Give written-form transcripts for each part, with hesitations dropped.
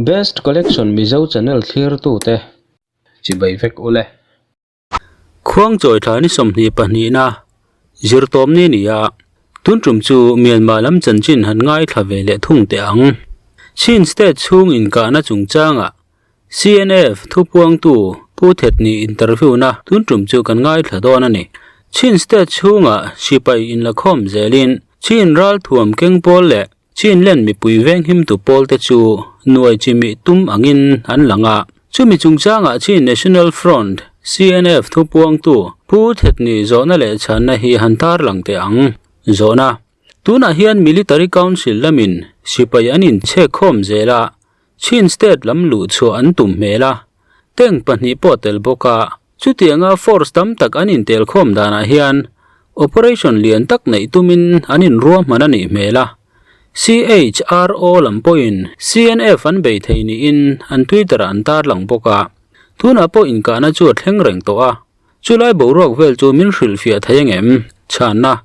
Best Collection Mizo channel thlirtute chibai vek ule. Khuangchawi thla ni 22 na zirtawmni ni a, tun tum chu Myanmar lam chanchin han ngaithla ve leh thung teh ang. Chin state chhung inkahna chungchangah CNF thupuangtu Pu Thetni interview na tun tum chu kan ngaithla dawn a ni. Chin state chhungah sipai inlakhawm zelin Chin ralthuam keng pawl leh Chin len mipui venghimtu pawl te chu nuai chimih tum angin an lang a. Chumi chungchangah Chin National Front, CNF, thupuangtu Pu Thetni zawhna leh chhanna hi han tarlang teh ang. Zawhna, Tunah hian Military Council lamin sipai an inchhekkhawm zel a, Chin state lam luh chhuah an tum hmel a, tank pahnih pawh tel bawk a, chutianga force tam tak an intelkhawm danah hian operation lian tak neih tumin an inruahman a nih hmel a. CHRO lam pawhin CNF an bei thei niin an Twitter-ah an tarlang bawk a, tunah pawh inkahna chu a thleng reng tawh a, chulai boruak vel chu min hrilhfiah thei angem? Chhanna.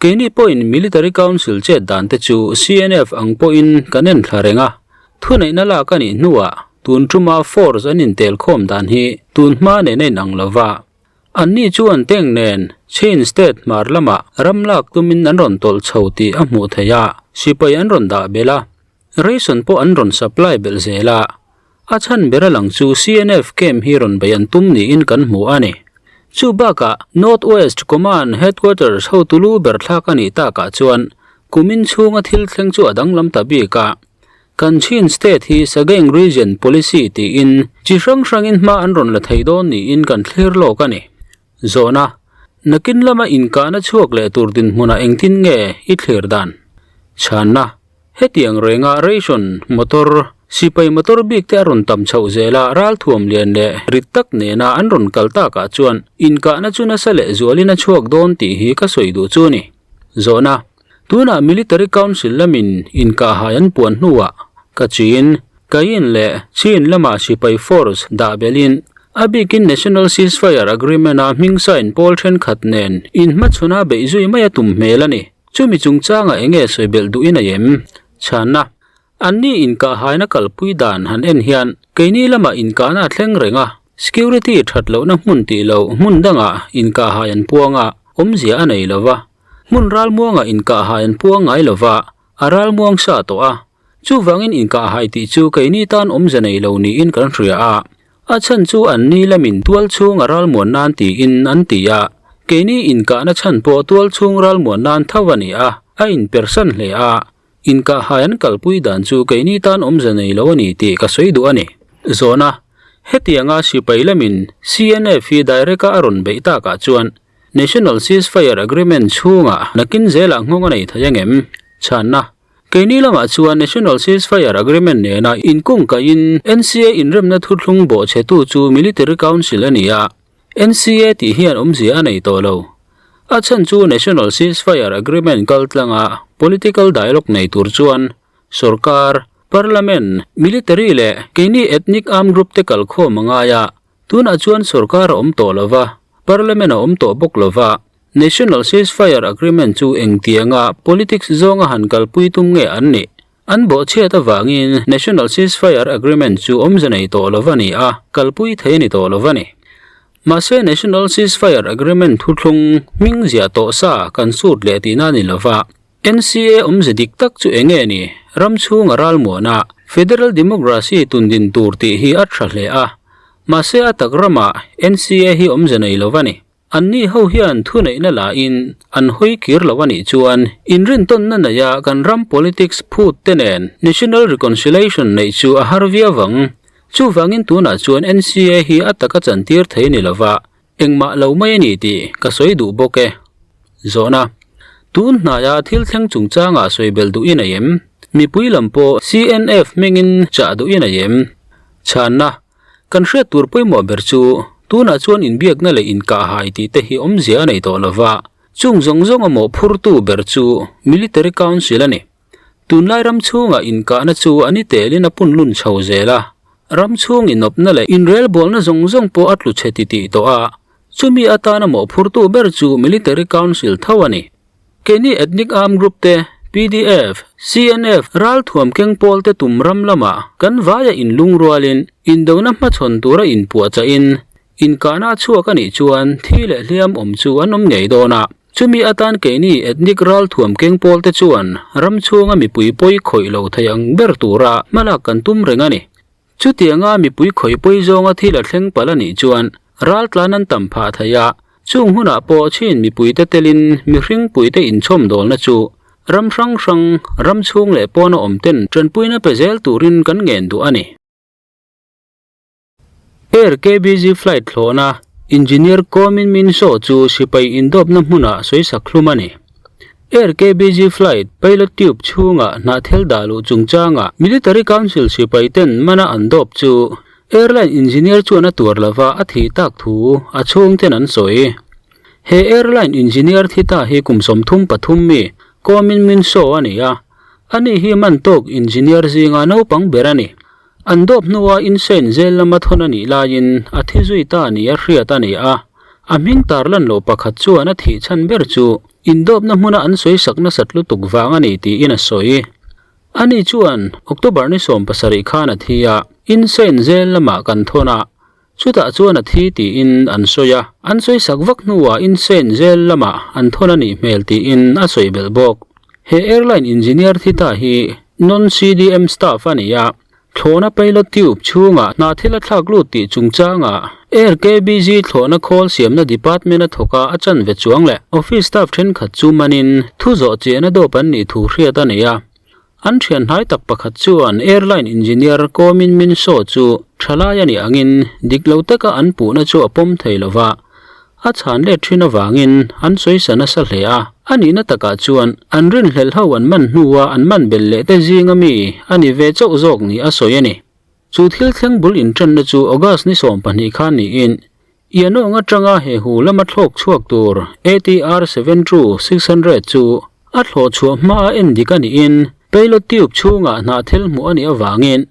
Keini pawhin Military Council chet dan te chu CNF ang pawhin kan en thla reng a, thuneihna lak a nih hnuah tun tuma force an intelkhawm dan hi tun hma nen a inang lo va. Anni chuan tank nen Chin State hmar lamah ram lak tumin an rawn tawlh chho tih a hmuh theih a, sipai an rawn dah belh a, ration pawh an rawn supply belh zel a. A chhan ber a lang chu CNF camp hi rawn bei an tum niin kan hmu a ni. Chu bakah North West Command Headquarters hotu lu ber thlak a nih takah chuan kumin chhunga thil thleng chu a danglam ta bik a. Kan Chin State hi Sagaing Region Policy tiin chi hrang hrangin hma an rawn la thei dawn niin kan thlir lawk a ni. Zawhna, Nakin lama inkahna chhuak leh tur dinhmunah engtin nge i thlir dan? Chhanna, Hetiang renga ration motor, sipai motor bik te a rawn tam chhoh zel a, ralthuam lian leh rit tak nena an rawn kal takah chuan inkahna chu nasa leh zualin a chhuak dawn tih hi ka sawi duh chu a ni. Zawhna, Tunah Military Council lamin inkahhai an puan hnuah Kachin, Kayin leh Chin lama sipai force dah belhin a bikin National Ceasefire Agreement-a hming sign pawl thenkhat nen inhmachhuna beih zui mai a tum hmel a ni. Chumi chungchangah eng nge sawi belh duhin a em? Chhanna, Anni inkahhaina kalpui dan han en hian keini lamah inkahna a thleng reng a, security that lohna hmun tih loh hmun dangah inkahhai an puang a, awmzia a nei lo va. Hmun ralmuangah inkahhai an puang ngai lo va, a ralmuang sa tawh a. Chuvangin inkahhai tih chu keini tan awmzia nei lo niin kan hria a. A chhan chu anni lamin tual chhung a ralmuan nan tiin an ti a, keini inkahna chhan pawh tual chhung ralmuan nan tho a ni a, a inpersan hle a, inkahhai an kalpui dan chu keini tan awmze nei lo a ni tih ka sawi duh a ni. Zawhna, Hetianga sipai lamin CNF hi direct-a a rawn beih takah chuan National Ceasefire Agreement chhungah nakin zelah nghawng a nei thei angem? Chhanna, Keini lamah chuan National Ceasefire Agreement nena inkungkaihin NCA inremna thuthlung bawhchhetu chu Military Council a ni a, NCA tih hian awmzia a nei tawh lo. A chhan chu National Ceasefire Agreement kaltlanga political dialogue nei tur chuan sorkar, parliament, military leh keini ethnic armed group te kalkhawm a ngai a, Tunah chuan sorkar a awm tawh lo va, parliament a awm tawh bawk lo va, National Ceasefire Agreement chu engtianga politics zawnga han kalpui tum nge an nih? An bawhchhiat avangin National Ceasefire Agreement chu awmze nei tawh lo va ni a, kalpui thei a ni tawh lo va ni. Mahse National Ceasefire Agreement thuthlung hming ziah tawh sa kan sut leh tihna a ni lo va, NCA awmze dik tak chu eng nge ni? Ram chhunga ralmuana Federal Democracy tundin tur tih hi a tha hle a, mahse a tak ramah NCA hi awmze nei lo a ni. Anni ho hian thuneihna lain an hawi kir lo a nih chuan inrintawnna neia kan ram politics phut te nen National Reconciliation neih chu a har viau ang. Chuvangin tunah chuan NCA hi a taka chantir thei ni lova Engmah lo mai a ni tih ka sawi duh bawk e. Zawhna, Tun hnaia thil thleng chungchangah sawi belh duh i nei em? Mipui lam pawh CNF hmingin chah duh i nei em? Chhanna, Kan hriat tur pawimawh ber chu tunah chuan inbiakna leh inkahhai tih te hi awmzia a nei tawh lova, chung zawng zawnga mawhphurtu ber chu Military Council a ni. Tunlai ram chhungah inkahna chu a ni telin a punlun chho zel a, ram chhung inawpna leh inrelbawlna zawng zawng pawh a tlu chhe titih tawh a, chumi atana mawhphurtu ber chu Military Council tho a ni. Keini ethnic armed group te, Pdf, CNF, ralthuam keng pawlte tum ram lamah kan vaia inlungrualin indona hmachhawn tura inpuahchahin inkahna a chhuak a nih chuan thi leh hliam awm chu an awm ngei dawn a. Chumi atan keini ethnic ralthuam keng pawlte chuan ram chhunga mipui pawi khawih lo thei ang ber tura hmalak kan tum reng a ni. Chutianga mipui khawipawi zawnga thil a thleng palh a nih chuan raltlan an tam phah thei a, chung hunah pawh chin mipuite telin mihring puite inchhawmdawlna chu ram hrang hrang, ram chhung leh pawna awm ten tanpuina pe zel turin kan ngen duh a ni. Air KBZ flight thlawhna Engineer Ko Min Min Saw chu sipai indawpna hmunah sawisak hlum a ni. Air KBZ flight pilot tube chhunga hnahthel dah luh chungchanga Military Council sipai ten mana an dawp chu airline engineer chuan a tuar lova a thih tak thu a chhung ten an sawi. He airline engineer thi ta hi kum 33 mi Ko Min Min Saw a ni a, ani hi man tawk engineer zinga naupang ber a ni. An dawp hnua insain zel lama thawn a nih laiin a thi zui ta ni a hriat a ni a, a hming tarlan loh pakhat chuan a thih chhan ber chu indawpna hmuna an sawi sak nasat lutuk vang a ni tiin a sawi. Ani chuan October ni 17 khan a thi a, insain zel lamah kan thawn a, chutah chuan a thi tiin an sawi a, an sawi sak vak hnuah insain zel lamah an thawn a nih hmel tiin a sawi belh bawk. He airline engineer thi ta hi non-CDM staff a ni a, thlawhna pilot tube chhungah hna thil a thlak lut tih chungchangah Air KBZ thlawhna khawl siamna department a thawk a, a chanve chuang leh office staff thenkhat chu manin thu zawh chiahna dawp an nih thu hriat a nei a. An thian hnai tak pakhat chuan airline engineer Ko Min Min Saw chu thalai a nih angin dik lo taka an puhna chu a pawm thei lo va, A chhan let thin avangin an sawisa nasa hle a, a nihna takah chuan an rinhlelh ho an man hnua an man belh leh te zinga mi a ni ve chauh zawk ni a sawi a ni. Chu thil thleng bul inṭanna chu August ni 12 khan niin Yanong atanga he hu lama thlawk chhuak tur ATR 72-600 chu a thlawh chhuah hmaa endik a niin pilot tube chhungah hnahthel hmuh a nih avangin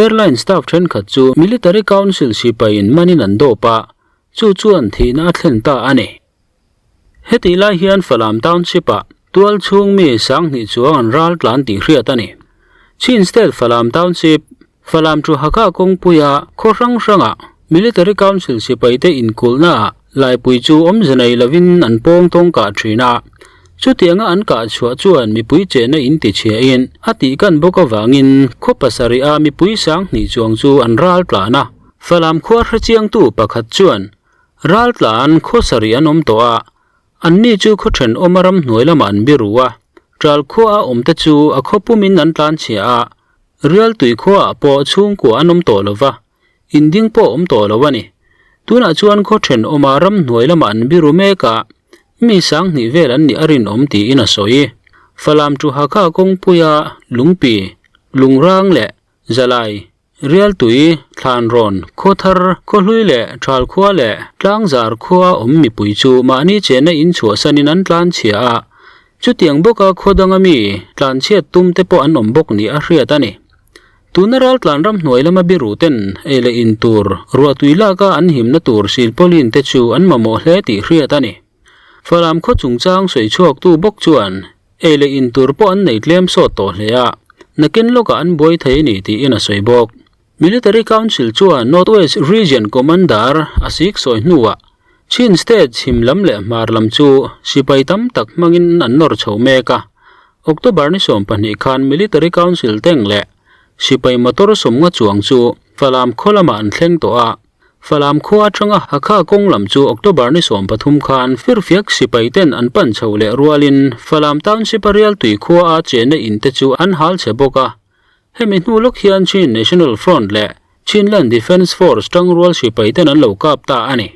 airline staff thenkhat chu Military Council sipaiin manin an dawp a, Chu chuan thihna a thlen ta a ni. Hetih lai hian Falam Township-ah tual chhung mi 2000 chuang an ral tlan tih hriat a ni. Chin State Falam Township, Falam chu Hakha kawngpuia khaw hrang hrangah Military Council sipaite inkulhnaah laipui chu awmze nei lovin an pawng tawng kah thin a. Chutianga an kah chhuah chuan mipui chehna in ti chhiahin a tihkan bawk avangin khaw pasarih a mipui 2000 chuang chu an ral tlan a. Falam khua hrechiangtu pakhat chuan, Raltlan khaw sarih an awm tawh a, anni chu khaw thenawma ramhnuai lamah an biru a, ṭal khua a awmte chu a khaw pumin an tlanchhia a, Rialtui khuaah pawh chhungkua an awm tawh lo va, inding pawh awm tawh lo a ni. Tunah chuan khaw thenawma ramhnuai lamah an biru mek a, mi 2000 vel an nih a rinawm tiin a sawi. Falam chu Hakha kawngpuia Lungpi, Lungrang leh Zalai Rialtui, Thlanrawn, Khawthar, Khawhlui leh Thalkhua leh Tlangzar khua awm mipui chu mahni chenna in chhuahsanin an tlanchhia a, chutiang bawka khaw danga mi tlanchhiat tum te pawh an awm bawk nih a hriat a ni. Tuna raltlan ramhnuai lama biru ten ei leh in tur, ruahtui laka an himna tur silpauline te chu an mamawh hle tih hriat a ni. Falam khaw chungchang sawi chhuaktu bawk chuan ei leh in tur pawh an nei tlem sawt tawh hle a, nakin lawkah an buai thei a ni tiin a sawi bawk. Military Council chuan North West Region Commander a sik sawi hnuah Chin State chhim lam leh hmar lam chu sipai tam tak hmangin an nawr chho mek a. October ni 12 khan Military Council tank leh sipai motor 50 chuang chu Falam khaw lamah an thleng tawh a. Falam khua atanga Hakha kawng lam chu October ni 13 khan firfiak sipai ten an pan chho leh rualin Falam Township a Rialtui khua a chenna in te chu an hal chhe bawk a. Hemi hnu lawk hian Chin National Front leh Chinland Defence Force tangrual sipai ten an lo kap ta a ni.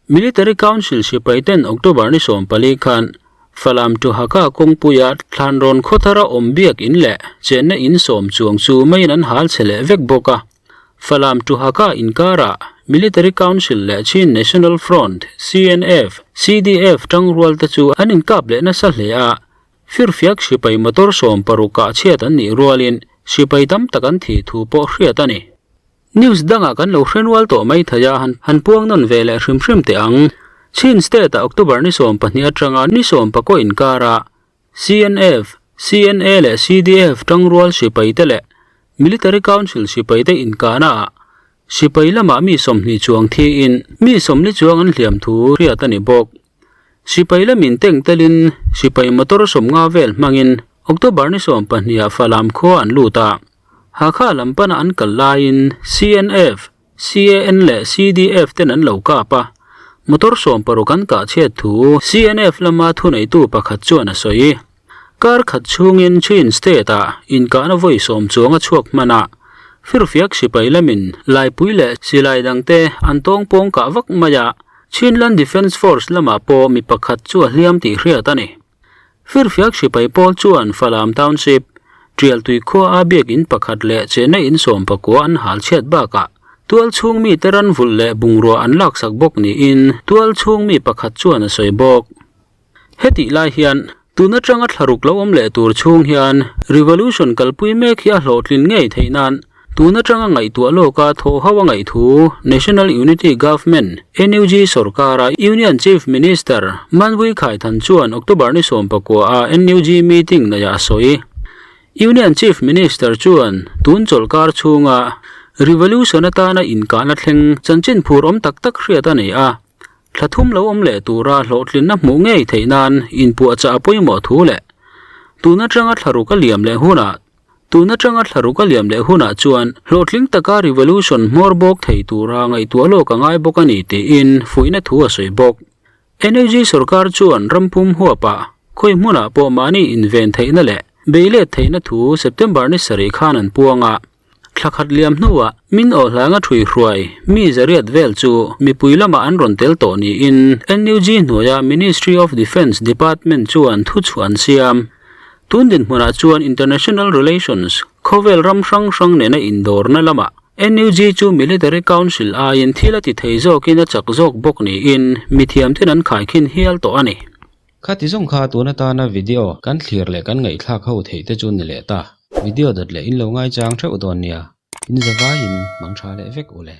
Military Council sipai ten October ni 14 khan Falam to Hakha kawngpuia Thlanrawn khawthara awm biak in leh chenna in 10 chuang chu maiin an hal chhe leh vek bawk a. Falam to Hakha inkarah Military Council leh Chin National Front, CNF, CDF tangrual te chu an inkap leh nasa hle a, firfiak sipai motor 60 kah chhiat an nih rualin sipai tam tak an thih thu pawh hriat a ni. News dangah kan lo hrenual tawh mai thei a, han puang nawn ve leh hrim hrim teh ang. Chin State-ah October ni 12 atanga ni 19 inkarah CNF, CNA leh CDF tangrual sipaite leh Military Council sipaite inkahnaah sipai lamah mi 20 chuang thiin mi 40 chuang an hliam thu hriat a ni bawk. Sipai lamin tank telin sipai motor 50 vel hmangin October ni 12 ah Falam khua an lut a. Hakha lam pana an kal laiin CNF, CAN leh CDF ten an lo kap a, motor 60 an kah chhiat thu CNF lama thuneitu pakhat chuan a sawi. Kar khat chhungin Chin State-ah inkahna vawi 10 chuang a chhuak hman a, firfiak sipai lamin laipui leh silai dangte an tawngpawng kah vak mai a, Chinland Defence Force lamah pawh mi pakhat chu a hliam tih hriat a ni. Firfiak sipai pawl chuan Falam Township, Tialtui khua a biakinn pakhat leh chenna in 19 an hal chhiat bakah tual chhung mite ran vulh leh bungrua an laksak bawk niin tual chhung mi pakhat chuan a sawi bawk. Hetih lai hian tun atanga thlaruk lo awm leh tur chhung hian revolution kalpui mek hi a hlawhtlin ngei theih nan tun atanga ngaihtuah lawka thaw ho a ngaih thu National Unity Government, NUG, sorkara Union Chief Minister Manvui Khaithan chuan October ni 19 a NUG meeting neihah a sawi. Union Chief Minister chuan tun chawlhkar chhunga revolution atana inkahna thleng chanchin phur awm tak tak hriat a nei a. Thla thum lo awm leh tura hlawhtlinna hmuh ngei theih nan inpuahchah a pawimawh thu leh tun atanga thla ruk a liam leh hunah tun atanga thla ruk a liam leh hunah chuan hlawhtling taka revolution hmawr bawk thei tura ngaihtuah lawk a ngai bawk a ni tiin fuihna thu a sawi bawk. NUG sorkar chuan rampum huapah khawi hmunah pawh mahni inven theihna leh beilet theihna thu September ni sarih khan an puang a. Thla khat liam hnuah min awh hlanga thui hruai mi zariat vel chu mipui lamah an rawn tel tawh niin NUG hnuaia Ministry of Defence Department chuan thuchhuah an siam. Tun dinhmunah chuan International Relations, khawvel ram hrang hrang nena indawrna lamah NUG chu Military Council aiin thil a ti thei zawkin a chak zawk bawk niin mithiamten an khaikhin hial tawh a ni. Khati zawng kha tun atana video kan thlir leh kan ngaihthlak ho theih te chu ni leh ta. Video dawt leh in lo ngaichang theuh dawn nia. In zavaiin mang tha leh vek u le.